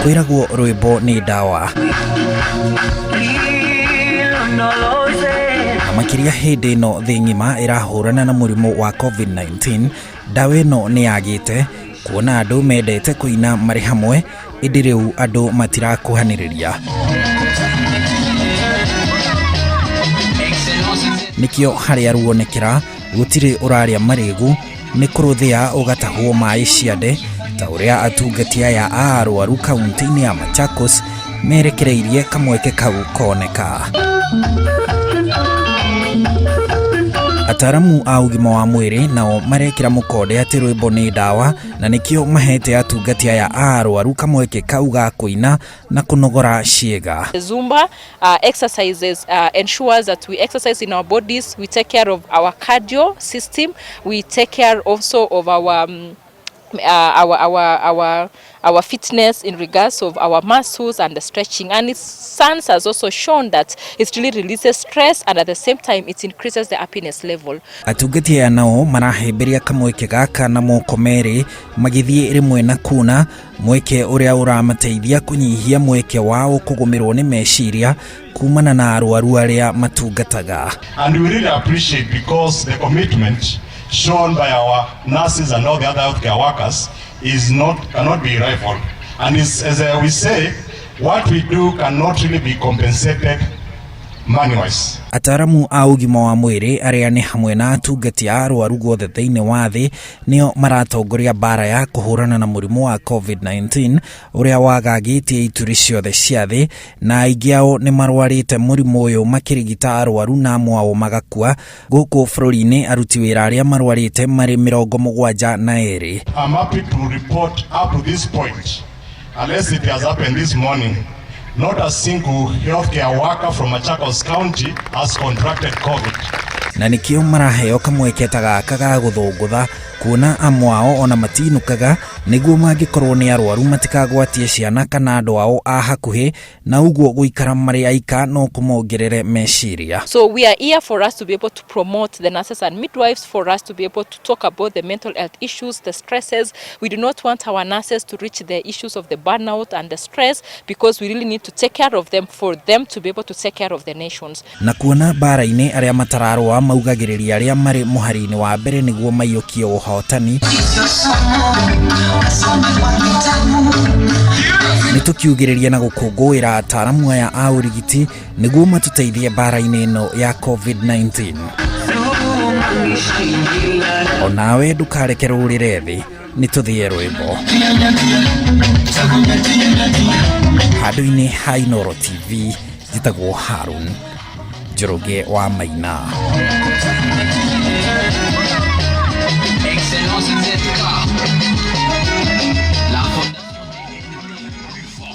Kwĩragwo rwĩmbo nĩ ndawa, na makĩria hĩndĩ ĩno thĩ ng'ima ĩrahũrana na mũrimũ wa COVID-19. Ndawa ĩno nĩ yagĩte kuona andũ mendete kũina marĩ hamwe, ĩndĩ rĩu andũ matirakuhanĩrĩria. Nĩkĩo harĩa ruonekera gũtirĩ ũrarĩa marĩgu, nĩ kũrũthĩa ũgatahwo maĩ ciande, ta ũrĩa atungati aya a arwaru kaunti-inĩ ya Machakos merekereirie kamweke kau koneka. Ataramu a ũgima wa mwĩrĩ nao marekĩra mũkonde atĩ rwĩmbo nĩ ndawa, na nĩkĩo mahete atungati aya a arwaru kamweke kau ga kũina na kũnogora ciĩga. Zumba exercises ensures that we exercise in our bodies, we take care of our cardio system, we take care also of our fitness in regards of our muscles and the stretching. And its science has also shown that it really releases stress, and at the same time it increases the happiness level. Atungati aya nao marahĩmbĩria kamweke gaka na moko merĩ, magĩthiĩ rĩmwe na kuna mweke ũrĩa ũramateithia kũnyihia mweke wao kũgũmĩrwo nĩ meciria kumana na arwaru arĩa matungataga. And we really appreciate because the commitment shown by our nurses and all the other healthcare workers is not cannot be rivaled. And it's, as we say, what we do cannot really be compensated money-wise. Ataramu a ũgima wa mwĩrĩ arĩa nĩ hamwe na atungati a arwaru guothe thĩinĩ wa thĩ nĩo maratongoria mbara ya kũhũrana na mũrimũ wa COVID-19 ũrĩa wagagĩtie ituri ciothe cia thĩ, na aingĩ ao nĩ marwarĩte mũrimũ ũyũ makĩrigita arwaru na amwe ao magakua. Gũkũ bũrũri-inĩ aruti wĩra arĩa marwarĩte marĩ 72. I'm happy to report up to this point, unless it has happened this morning, not a single healthcare worker from Machakos County has contracted COVID. Na nĩkĩo maraheo kamweke ta gaka ga gũthũngũtha, kuona amwe ao ona matinũkaga nĩguo mangĩkorwo nĩ arwaru matikagwatie ciana kana andũ ao a hakuhĩ, na ũguo gũikara marĩ aika no kũmongerere meciria. So we are here for us to be able to promote the nurses and midwives, for us to be able to talk about the mental health issues, the stresses. We do not want our nurses to reach the issues of the burnout and the stress, because we really need to take care of them for them to be able to take care of the nations. Na kuona mbara-inĩ arĩa matararũa maugagĩrĩria arĩa marĩ mũhari-inĩ wa mbere nĩguo maiyũkie ũhotani, nĩ tũkiugĩrĩria na gũkũngũĩra ataramu aya a ũrigiti nĩguo matũteithie mbara-inĩ ĩno ya COVID-19. Onawe ndũkareke rũrĩre thĩ, nĩ tũthĩe rwĩmbo handũ-inĩ ha Inooro TV. Njĩtagwo Harun Njoroge wa Maina. Excellence ZK.